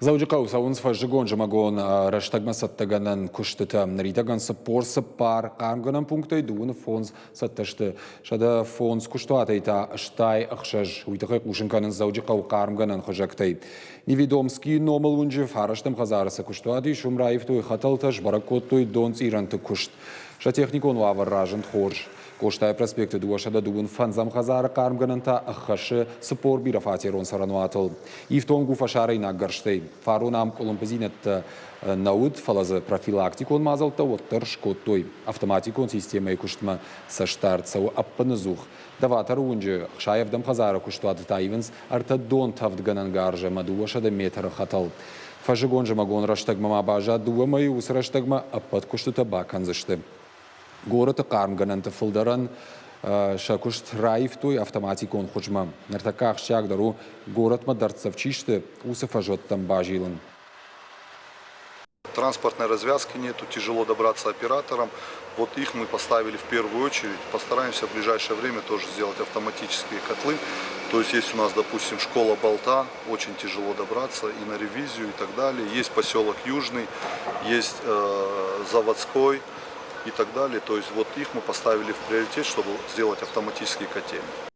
Дзӕуджыхъӕуы цӕуынц фӕззыгон-зымӕгон рӕстӕгмӕ цӕттӕгӕнӕн куыстытӕ. Ныридӕгӕн 44 хъармгӕнӕн пунктӕй 25 цӕттӕ сты. 105 куыстуатӕй та 86. Уый тыххӕй хъусын кӕнынц Дзӕуджыхъӕуы хъармгӕнӕн хызӕгтӕй. Неведомскийы номыл уынджы фарӕстӕм хӕдзары цы куыстуат ис, уым раивтой хӕтӕлтӕ, сбӕрӕг кодтой донцъирӕнты куыст. Сӕ техникон уавӕр разынд хорз. Къостайы проспекты 225 хӕдзары хъармгӕнӕн та ӕххӕссы 40 бирӕфатерон цӕрӕнуатыл. Ифтонг у фӕсарӕйнаг гӕрзтӕй. Фарон ам къуылымпыдзинӕдтӕ нӕ уыд, фӕлӕ дзы профилактикон мадзӕлттӕ уӕддӕр скодтой. Автоматикон системӕйы куыстмӕ цӕстдард цӕуы ӕппыныдзух. Доваторы уынджы 67 хӕдзары куыстуаты та ивынц ӕртӕ дон тӕвдгӕнӕн гарз ӕмӕ 200 метры хӕтӕл. Фӕззыгон-зымӕгон рӕстӕгмӕ ма баззад дыууӕ мӕйы, уыцы рӕстӕгмӕ ӕппӕт куыстытӕ бакӕндзысты. Горӕты хъармгӕнӕнты фылдӕрӕн сӕ куыст раивтой автоматикон хуызмӕ. Ныртӕккӕ ахсджиагдӕр у, горӕтмӕ дӕрддзӕф чи сты, уыцы фӕзуӕттӕм базилын. Транспортной развязки нету, тяжело добраться операторам. Вот их мы поставили в первую очередь. Постараемся в ближайшее время тоже сделать автоматические котлы. То есть есть у нас, допустим, школа Болта, очень тяжело добраться и на ревизию и так далее. Есть поселок Южный, есть Заводской и так далее. То есть вот их мы поставили в приоритет, чтобы сделать автоматические котельные.